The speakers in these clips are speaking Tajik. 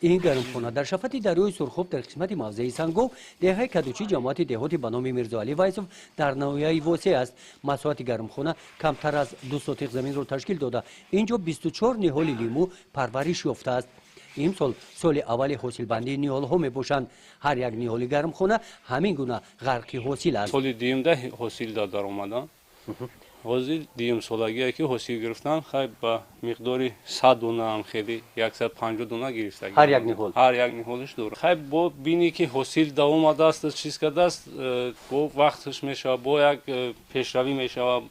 Ин гармхона дар шафати дарёи Сурхоб, дар қисмати мавзеи Сангов, деҳаи Кадучӣ, ҷамоати деҳоти ба номи Мирзоалӣ Вайсов дар ноҳияи Восеъ аст. Масоҳати гармхона камтар аз 2 сотиқ заминро ташкил дода, ин ҷо 24 ниҳоли лимӯ парвариш ёфтааст. Имсол соли аввали ҳосилбандии ниҳолҳо мебошанд. Ҳар як ниҳоли гармхона ҳамин гуна ғарқи ҳосил аст. Соли дуюмда ҳосил даромадан. Ҳозир дуюмсолагие, ки ҳосил гирифтан. Хай, ба миқдори 100 донаам, хеле 150 дона гирифта. Ҳар як ниҳол? Ҳар як ниҳолиш дор. Хай, бо бинӣ, ки ҳосил давомадааст, чиз кардааст, бо вақташ мешава, бо як пешравӣ мешава.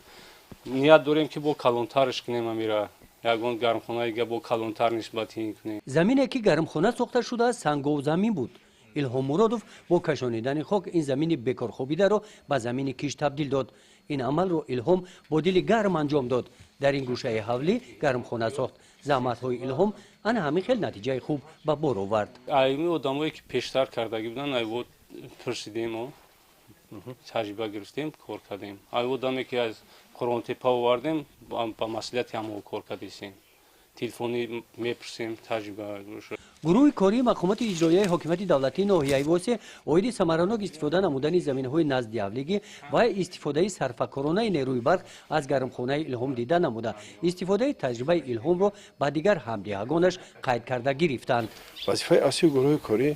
Ният дорем, ки бо калонтарш кунем, амира ягон гармхонаи дига бо калонтар нисбати ин кунем. Замине, ки гармхона сохта шудааст, сангов замин буд. Илҳом Муродов бо кашонидани хок ин замини бекорхобидаро ба замини кишт табдил дод. Ин амалро Илҳом бо дили гарм анҷом дод. Дар ин гӯшаи ҳавлӣ гармхона сохт. Заҳматҳои Илҳом ана ҳамин хел натиҷаи хуб ба бор овард. Айми одамое, ки пештар кардагӣ буданд, айво пурсидем, таҷриба гирифтем, кор кардем. Ай одаме, ки аз Қурғонтепа овардем, ба маслиҳати ҳамо кор кардесем, телефонӣ мепурсем таҷриба. Гурӯҳи кории мақомоти иҷроияи ҳокимияти давлатии ноҳияи Восеъ оиди самаранок истифода намудани заминҳои назди ҳавлигӣ ва истифодаи сарфакоронаи нерӯи барқ аз гармхонаи Илҳом дида намуда, истифодаи таҷрибаи Илҳомро ба дигар ҳамдиҳагонаш қайд карда гирифтанд. Вазифаи асосии гурӯҳи корӣ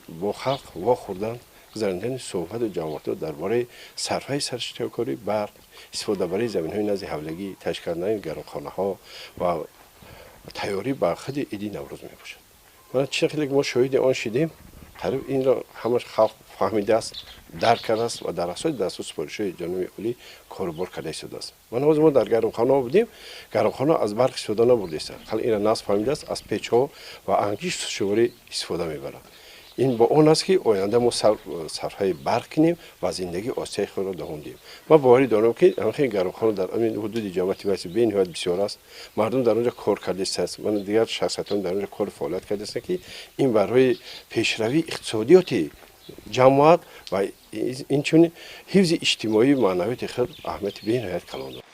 бо халқ вохӯрдан, гузарондани суҳбату ҷамоатро дар бораи сарфаи саршитокории барқ, истифодабарии заминҳои назди ҳавлигӣ, ташкил кардани гармхонаҳо ва тайёрӣ ба худи иди Наврӯз мебошад. Мана, чӣ хеле мо шоҳиди он шидем, қариб инро ҳамаш халқ фаҳмидааст, дарк кардааст ва дар асоси дастур супоришҳои ҷаноби олӣ корубор карда истодааст. Мана, ҳозир мо дар гармхонаҳо будем, гармхона аз барқ истифода набурдааст. Халқ инро нағз фаҳмидааст, аз печҳо ва ангишт сӯзишворӣ истифода мебарад. Ин бо он аст, ки оянда мо сарфаи барқ кунем ва зиндагии осоиши худро давом диҳем. Ман боварӣ дорам, ки ҳамин гармхона дар ҳамин ҳудуди ҷамоати Вайси бениҳоят бисёр аст. Мардум дар онҷо кор кардааст, ман дигар шахсиятон дар онҷо кору фаъолият кардааст, ки ин барои пешравии иқтисодиёти ҷамоат ва инчунин ҳифзи иҷтимоию маънавияти худ аҳамияти бениҳоят калон дорад.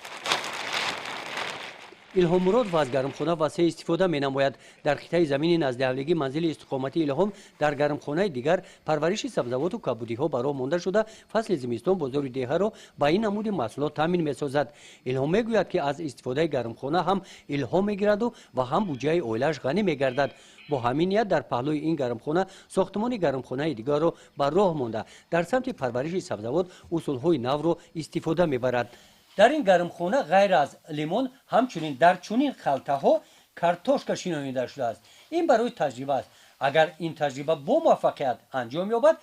Илҳом Муродов аз гармхона васеъ истифода менамояд. Дар қитъаи замини наздиҳавлигӣ манзили истиқоматии Илҳом дар гармхонаи дигар парвариши сабзавоту кабудиҳо ба роҳ монда шуда, фасли зимистон бозори деҳаро ба ин намуди маҳсулот таъмин месозад. Илҳом мегӯяд, ки аз истифодаи гармхона ҳам илҳом мегираду ва ҳам буҷаи оилааш ғанӣ мегардад. Бо ҳамин ният дар паҳлӯи ин гармхона сохтмони гармхонаи дигарро ба роҳ монда, дар самти парвариши сабзавот усулҳои навро истифода мебарад. Дар ин гармхона ғайр аз лимон, ҳамчунин дар чунин халтаҳо картошка шинонида шудааст. Ин барои таҷриба аст. Агар ин таҷриба бо муваффақият анҷом ёбад,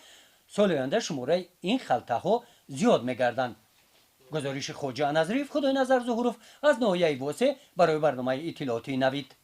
соли оянда шумораи ин халтаҳо зиёд мегарданд. Гузориши Хоҷа Назриев, Худойназар Зуҳуров аз ноҳияи Восеъ барои барномаи иттилоотии Навид.